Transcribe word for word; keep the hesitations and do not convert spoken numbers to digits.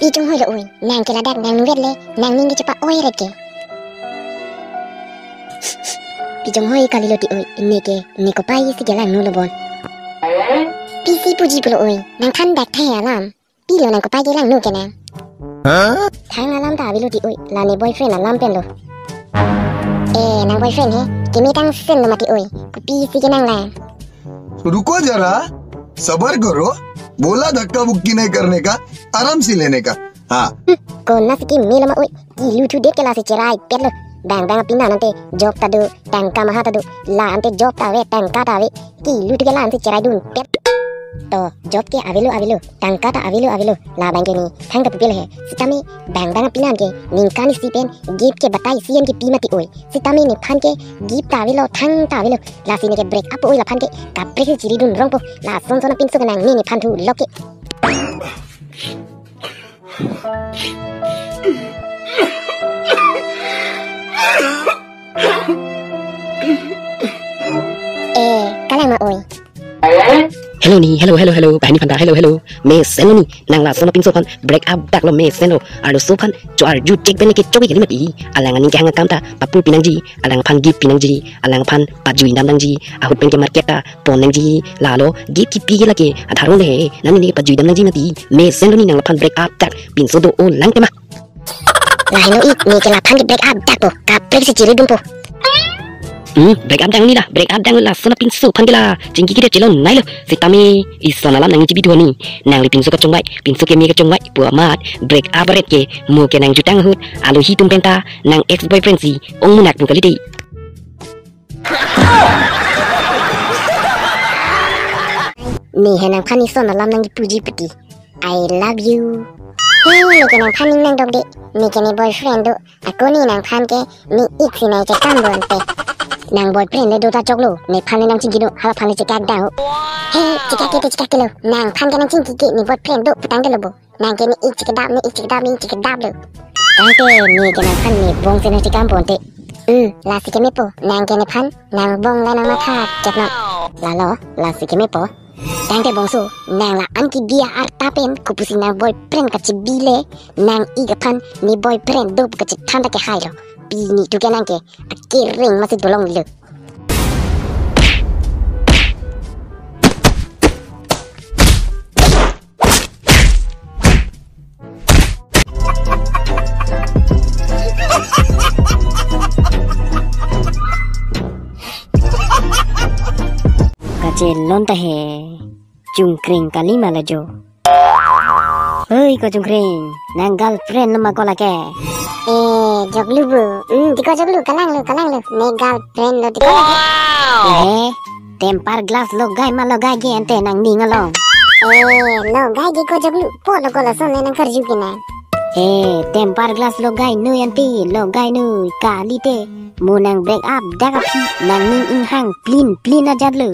Pi chonghoi lo oi, nang ke ladak nangnuvet le, nangning ke chepa-oi ret ke. Pi chonghoi kalilo ti oi, ne ke, ne kopai si ke langno lo bon. Pisi puji pulo oi, nangthan dak thai alam. Pilo nang kopai ke langno ke nang. Huh? Thang alam ta avelo ti oi, la ne boyfriend alam pen lo. Eh, nang boyfriend he, keme tang sen lo mati oi, kopi si ke nang lang. रुको जरा, सबर करो, बोला धक्का मुक्की नहीं करने का, आराम से लेने का। हाँ। Hmm, konat si keme lo ma oi, kilu thu det ke lasi cherai pet lo. Bang bang api nang ante job ta do, tangka maha ta do, la ante job ta ave, tangka ta ave, kilu thu ke la ante cherai dun pet. To, job ke avelo avelo, tangka ta avelo avelo, labang ke ne thang ta pupil he. Sitame bang bang api nang ke ningkan isi pen gift ke batai isi an ke pi mati oi. Sitame nephan ke gift ta avelo, thang ta avelo. Lasi ne ke break up oi laphan ke, kaprek si chiri dun rongpo. Lason son apinso ke nang ne nephan thu lok ke. Eh, kalang ma oi. Hello ni, hello, hello, hello, banghini aphan ta, hello, hello. Mesen lo ni, nang lason apinso aphan break up dak lo mesen lo. Arloso aphan cho arju chek pen ke chok kali mati. Alang aning kehang akam ta papur pi nangji, alangphan gift pi nangji, alangphan pajui dam nangji, ahut pen ke market ta pon nangji, lalo gift kipi ke lake adharong le he, nang ne pajui dam nangji mati. Mesen lo ni nang laphan break up dak pinso do-o lang tema. Lahelo ik, ne ke laphan ke break up dakpo, kaprek si chiri dunpo. Hmm, break up dang ni la, break up dang lason apinso aphan ke la, chingki kede chelo nai lo, sitame ison alam nang chibi duani, nangli pinso kachongvai, pinso keme kachongvai, pu amat, break up ret ke, mo ke nang jutang ahut, alohi atum pen ta, nang ex boyfriend si, ong munak pu kali dei. Ne he nangphan ison alam nang puji peti. I love you. He, ne ke nangphan ning nang dok de. Ne ke ne boyfriend do. Ako ne nangphan ke ne ik si nai chekam bonte. Nang boyfriend le do ta choklo. Nephan le nang chingki do. Halaphan le chekak dang. He, chekak ke te chekak ke lo. Nangphan ke nang chingki ke ne boyfriend do putang de lo bo. Nang ke ne ik chekdap, ne ik chekdap, ne ik chekdap lo. Tangte ne ke nangphan ne bong si nang chekam bonte. Hmm, lasi kemepo. Nang ke nephan, nang bong le nang matha chetnot. Lalo, lasi kemepo. Tangte bongso, nang la-an ke dia arta pen, kopusi nang boyfriend kachebi le, nang ik aphan, ne boyfriend do kachethan ta ke hai lo. Pini tu ke nang ke, akereng masi dolong lo. Kachelon ta he, Chungkreng kali ma la jo. Hei, ko Chungkreng, nang girlfriend lo ma ko lake? Eh, joklu bu. Hmm, tiko joklu, kalang lo, kalang lo. Ne girlfriend lo tiko lake. Wow. He, temper glass logai ma logai ke ante nangning along? Eh, logai ke ko joklu, po lo ko lason le nang karju ke nang. Eh, temper glass logai noi ante, logai noi, kali te. Mo nang break up dak aphi, nangning inghang plin plin ajat lo.